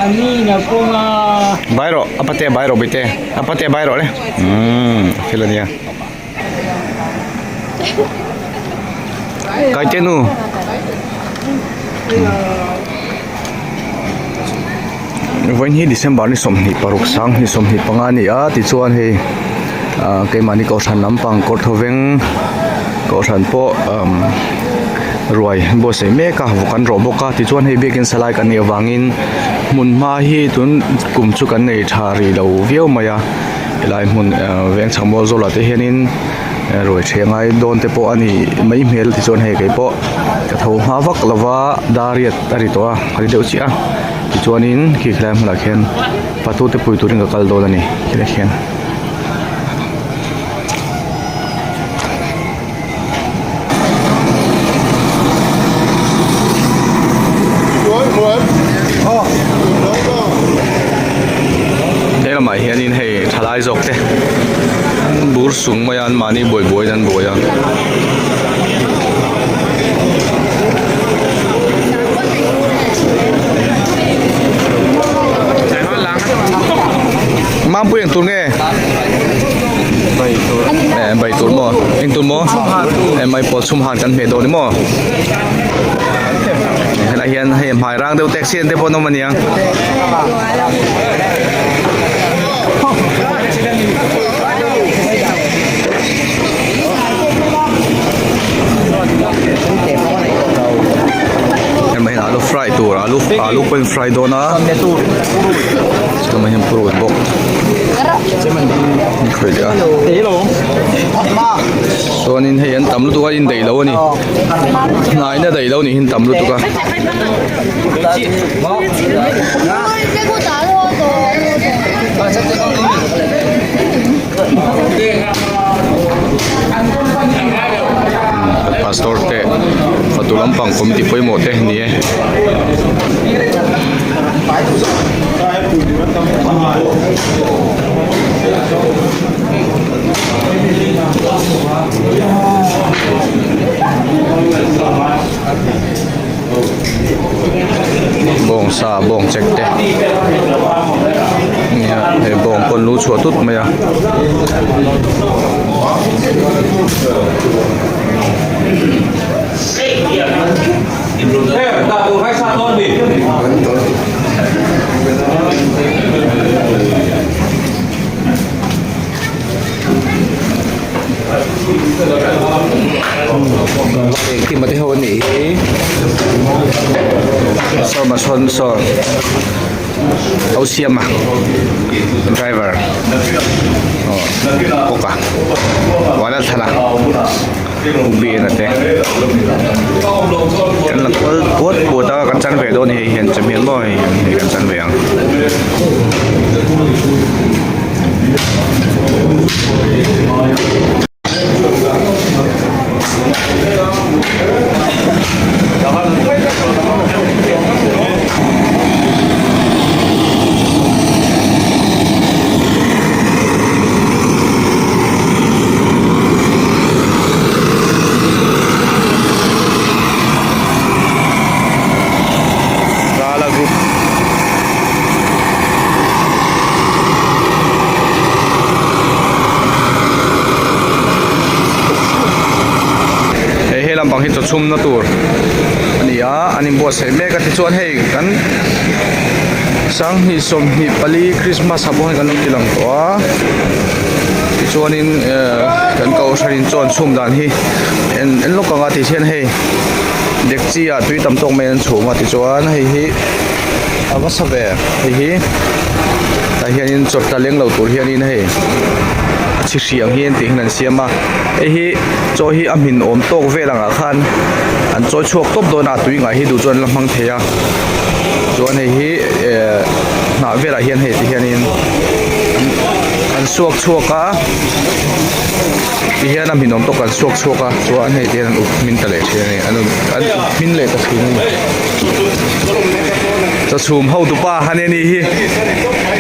Bai rawh a patea bai rawh bawihte a patea bai rawh le umm a fel ania Kaite nu Vawiin hi December ni 26 2025 a ni a tichuan hei ah keimahni kohhran lampang kawr thawveng kohhran pawh umm ruai buatsaih mek a vawk an rawh bawk a tichuan hei biakin salai kan nih avangin hmun hma hi tun kum chu kan nei tha rih lo viau mai a helai hmun ah veng chhak mual zawlah te hianin ruai ṭheh ngai dawn te pawh a nih mai hmel tichuan hei kei pawh ka tho hma vak lova dar riat a ri tawh a a ri deuh chiah a tichuanin khi helai hmunah khian patu te pui turin ka kal dawn a ni khilaiah khian. He lamah hianin hei thalai zawk te an bur sung mai a an mahni buai buaiin an buai a. Mampui eng tur nge? Bai tur maw? Eng tur maw? Mai pawl chhum han kan hmeh dawn ni maw? Helai hian hei hmai rang deuh taxi an te pawh an awm aniang. Hemi hian alu fry tur alu alu pawh in fry dawn a chutah hian purun bawk an khawih leh a chuanin hei an tam lutuk a indaih lo a ni hnaina daih lo nih hi an tam lutuk a. Pastor te fatu lampang committee pawimawh te ni e. Bawng sa bawng chek te nia he bawng pawn lu chhuah tut mai a. Engkim a te ho a nih hi saw ma sawn saw ho siam a driver aw kawk a uan a thlan a ben a te kan la kual puat puat a kan chan ve dawn a ni hei hian chawhmeh maw hei hian kan chan ve ang. Rala group Hei he lampang hi chaw chhumna tur a ni a an inbuatsaih mek a tichuan hei kan sanghnih 24 Christmas ah pawh hian kan lo ti lang tawh a tichuanin ehh kan kohhran in chaw an chhum dan hi en en lawk ang a tih hian hei dekchi ah tui tam tawk mai an chhum a tichuan hei hi a va sa ve hei hi tah hianin chawt tla leng lo tur hianin hei a chi hriang hi an tih hian an siam a hei hi chaw hi a hmin awm tawk vel angah khan an chawi chhuak tawp dawn a tui ngah hi duh chuan an la hmang thei a chuan hei hi ehh hnah velah hian hei ti hianin an suak chhuak a ti hian a hmin awm tawk an suak chhuak a chuan hei ti hian an up hmin ta leh thin a ni an up hmin leh ta thin a ni. Chawchhum hotupa han e nih hi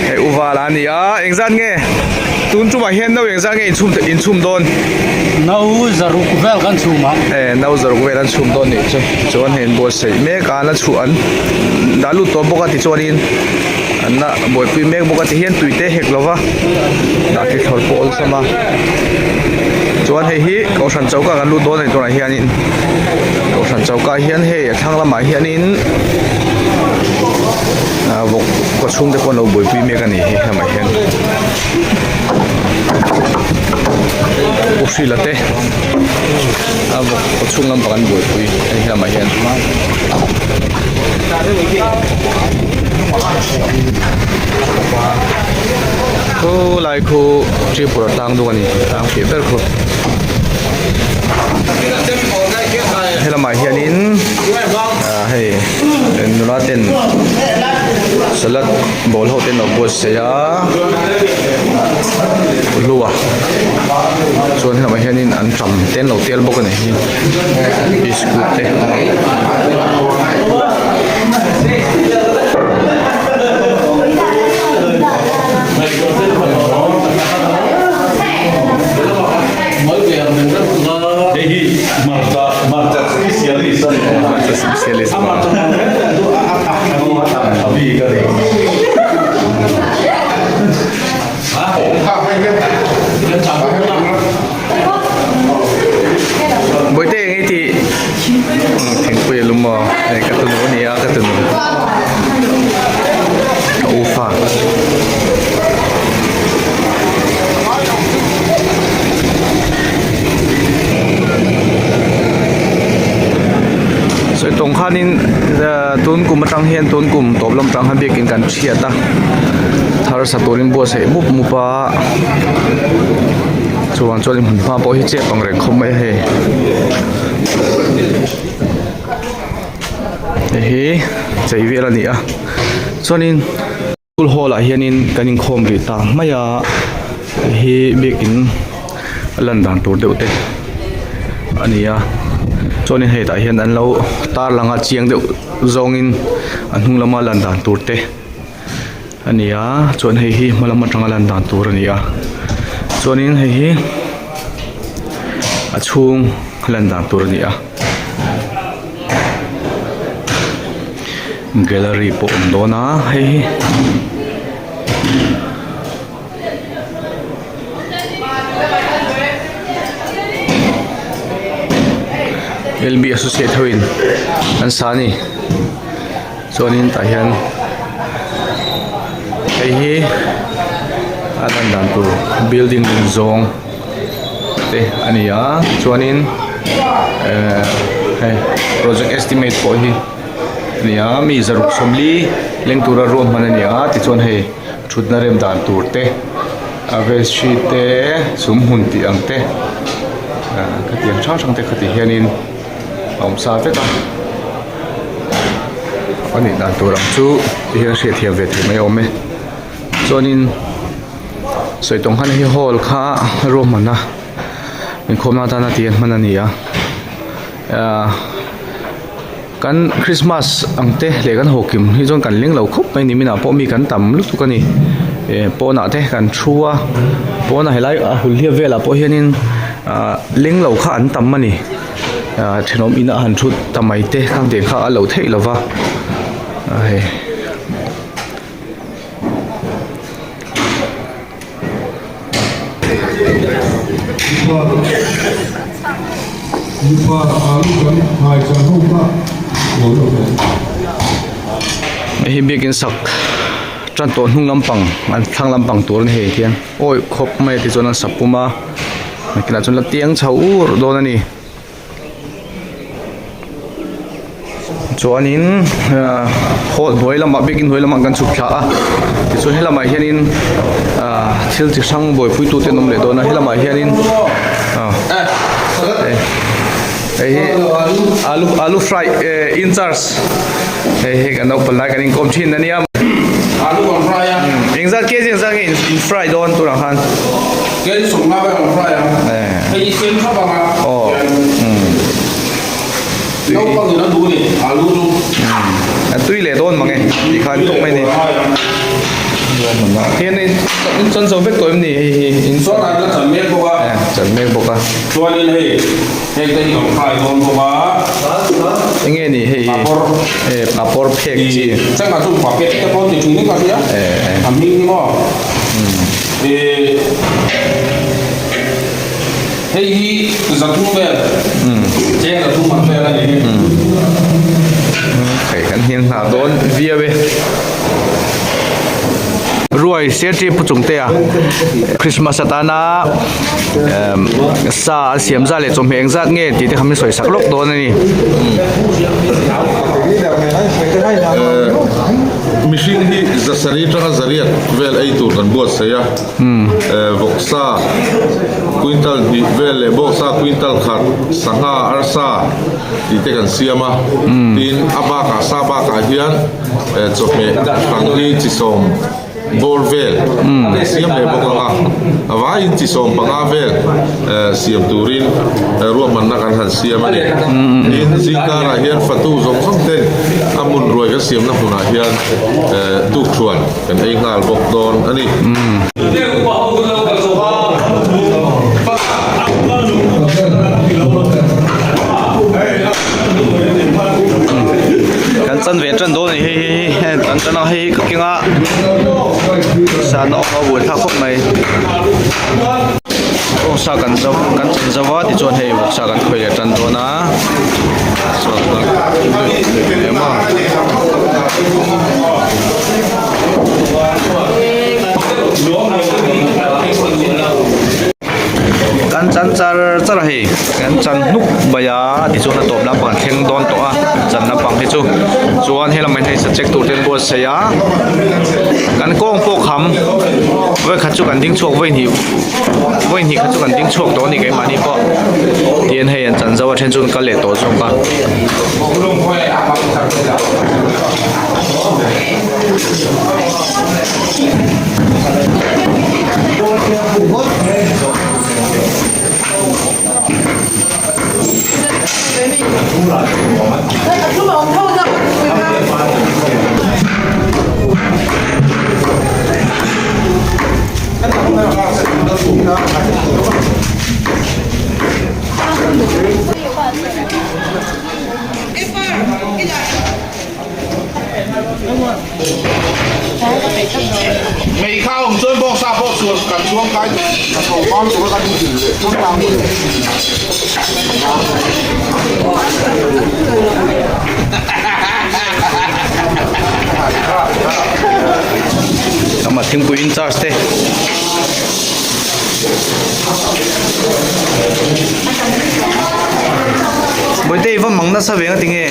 hei u vala a ni a engzat nge tun tumah hian no engzat nge inchhum inchhum dawn no zaruk vel kan chhum a e no zaruk vel an chhum dawn nih chu tichuan hei an buatsaih mek a an la chhuah an dah lut tawh bawk a tichuanin. An la buaipui mek bawk a ti hian tui te hek lova dah khi thlawr pawh awlsam a chuan hei hi kohhran choka kan lut dawn a ni tunah hianin kohhran choka hian hei a thlang lamah hianin ah vawk kawchhung te pawh an lo buaipui mek a ni hei lamah hian pu hrila te a vawk kawchhung lampang an buaipui a ni helamah hian. Khu lai khu Tripura tlang dung a ni tlang piah ber khu helamah hianin ah hei nula ten salad bowl ho te an lo buatsaih a hlua chuan helamah hianin an ṭam te an lo tel bawk a ni hi biscuit te. Bawihte eng i tih thingpui a lum aw hei ka tunu a ni a ka tunu ka u fa. Sawi tawng khanin tun kum atang hian tun kum tawp lam atang hian biakin kan thiat a thar sa turin buatsaih mup mup a chuvang chuan hmun hma pawh hi chep ang reng khawp mai a hei hei hi chei vel a ni a chuanin. School hall ah hianin kan inkhawm rih ta mai a hei hi biakin a lan dan tur deuh te a ni a chuanin hei tah hian an lo tar lang a chiang deuh zawngin a hnung lama lan dan tur te a ni a chuan hei hi hma lam atanga lan dan tur a ni a chuanin hei hi a chhung lan dan tur a ni a. Gallery pawh awm dawn a hei hi L B associate ho in an sa a ni chuanin tah hian hei hi a lan dan tur building zawng te a ni a chuanin ehh hei project estimate pawh hi. Nia mi zaruk sawmli leng tura ruahman a ni a tichuan hei thutna rem dan tur te a veg te sum hmun tih ang te ah khatiang hrang hrang te khati hianin a awm sa vek a a nih dan tur ang chu ti hian a hriatthiam ve theih mai awm e chuanin sawi tawng khan hei hall kha ruahman a inkhawmna atana tih an hman a ni a ah. Kan Christmas ang te leh kan hawkim hi chuan kan leng lo khawp mai ni minah pawh mi kan tam lutuk a ni eh pawnah te kan thu a pawnah helai a hul hliap velah pawh hianin ah leng lo kha an tam a ni ah thenawm inah han thut ta mai te khang tiang kha a lo theih lo va a hei. Hei hi biakin sak tan tawh hnung lampang an thlang lampang tur a ni hei tiang awi khawp mai a tichuan an sak pum a nakinah chuan la tiang chho ur dawn a ni. Chuanin ah hall hnuai lamah biakin hnuai lamah kan chhuk thla a tichuan helamah hianin ah thil chi hrang buaipui tute an awm leh dawn a helamah hianin ah hei hi alu alu fry eh in charge hei hi kan naupang lai kan inkawm thin ania alu kan fry a engzat kg engzat nge in fry dawn turah khan kg sawmnga vel kan fry a hei i siam thap ang a aw naupang in a duh a ni alu chu a tui leh dawn mang e tih khan tawk mai a ni. Hian in in chan zo vek tawh em ni hei hi in Chuan an la chan mek bawk a. Chan mek bawk a. Chuanin hei heng te hi kan khai dawn bawk a. Enge ni hei hi? Papawr. E papawr phek chi. Changah chu papet te pawh ti thin in ka hria. A hming hi maw. E hei hi zathum vel. Cheng zathum ang vel a ni hi. Hei kan hniang hna dawn viau e. Ruai Serṭi pu chungtea Christmas atana sa an siam zat leh chawhmeh eng zat nge tih te kha min sawi sak lawk dawn a ni. Mihring hi zasarih atanga zariat vel ei tur kan buatsaih a, vawksa quintal hnih vel leh bawksa quintal khat, sangha, arsa tih te kan siam a, tin a bakah sa bakah hian Chawhmeh hrang hi chi sawm bawr vel an siam leh bawk ang a, a vaiin chi sawm panga vel siam turin ruahmanna kan han siam a ni. Tin, zingkarah hian fatu zawng zawng ten a hmun ruai kan siamna hmunah hian tukthuan kan ei nghal bawk dawn a ni. Kan chan ve tan dawn a ni hei hei hei kan chan a hei ka keng a sana awm a buaithlak khawp mai vawksa kan zo kan chan zo a tichuan hei vawksa kan khawi leh tan dawn a Kan chan char char a hei kan chan hnuk mai a tichuan a tawp lampang an thleng dawn tawh a chan lampang hi chu chuan helamah hian hei sachek tur te an buatsaih a kan kawng pawh kham vawikhat chu kan ding chhuak vawihnih vawihnih khat chu kan ding chhuak tawh a ni keimahni pawh tihian hei an chan zo a then chu an kal leh tawh zawk a. Ama thingpui in charge te. Bawihte i va mang nasa ve nga tinge?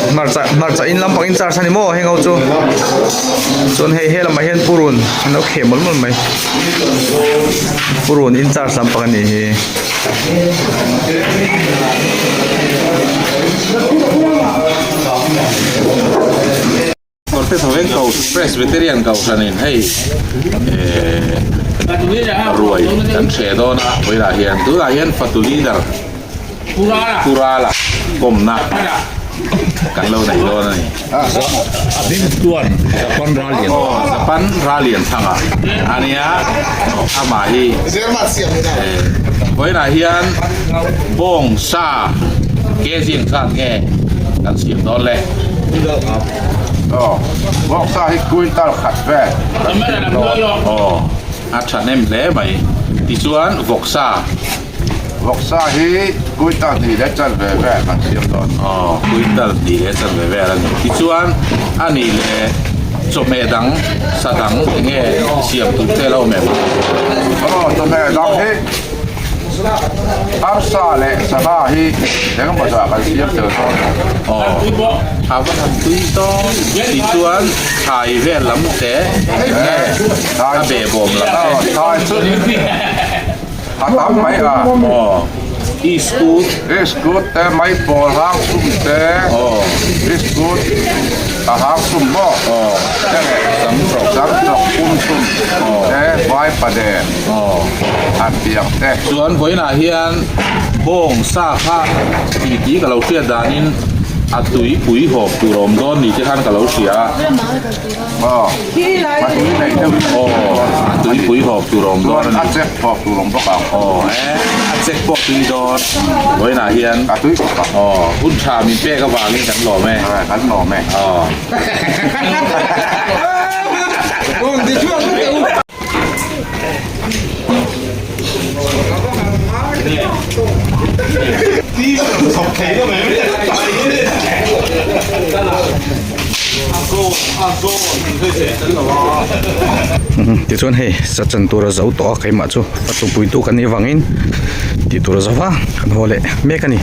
Hmarcha hmarcha in lampang in charge a ni maw heng ho chu chuan hei helamah hian purun an lo kheh mawlh mawlh mai. Purun in charge lampang a nih hi. Kawrte Thawveng ko Presbyterian Kohhranin hei ruai kan hreh dawn a vawilah hian tunah hian fatu leader Purala kawmna kan lo nei dawn a ni. A bing chuan Japan Ralian. Aw Japan Ralian thanga a nia amah hi vawiinah hian bawng sa kg engzat nge kan siam dawn le. Aw bawng sa hi quintal khat vel kan siam dawn. Aw a thahnem hle mai tichuan vawksa. Vawksa hi quintal hnih leh chanve vel kan siam dawn. Aw, quintal hnih leh chanve vel a ni. Tichuan, a nih leh chawhmeh dang, sa dang eng nge siam tur che lo awm em? Aw, chawhmeh dang hi arsa leh sangha hi engemaw zah kan siam tel dawn. Aw, a va han tui dawn. Tichuan, thlai vel lam te eng nge a behbawm lam te? Aw, thlai chu. A tam mai a. Aw. Iskut. Iskut te maipawl hang sum te. Aw. Iskut a hang sum maw? Aw. Te leh Samchawk. Samchawk pum sum te vaipaden. Aw. Han tiang te. Chuan vawiinah hian bawng sa kha tih tih ka lo hriat danin a tuipui hawp tur a awm dawn ni te khan ka lo hria a. Aw. A tui nei deuh in Aw, a tuipui hawp tur a awm dawn a ni. Chuan a chek hawp tur a awm bawk ang. Aw, e, a chek pawh tui dawn. Vawiinah hian. A tui bawk ang. Aw, hun tha min pek avangin kan lawm e. Kan lawm e. Aw. Tichuan hei sa chan tur a zo tawh a keimah chu fatu puitu kan nih vangin tih tur a zo va kan haw leh mek a ni.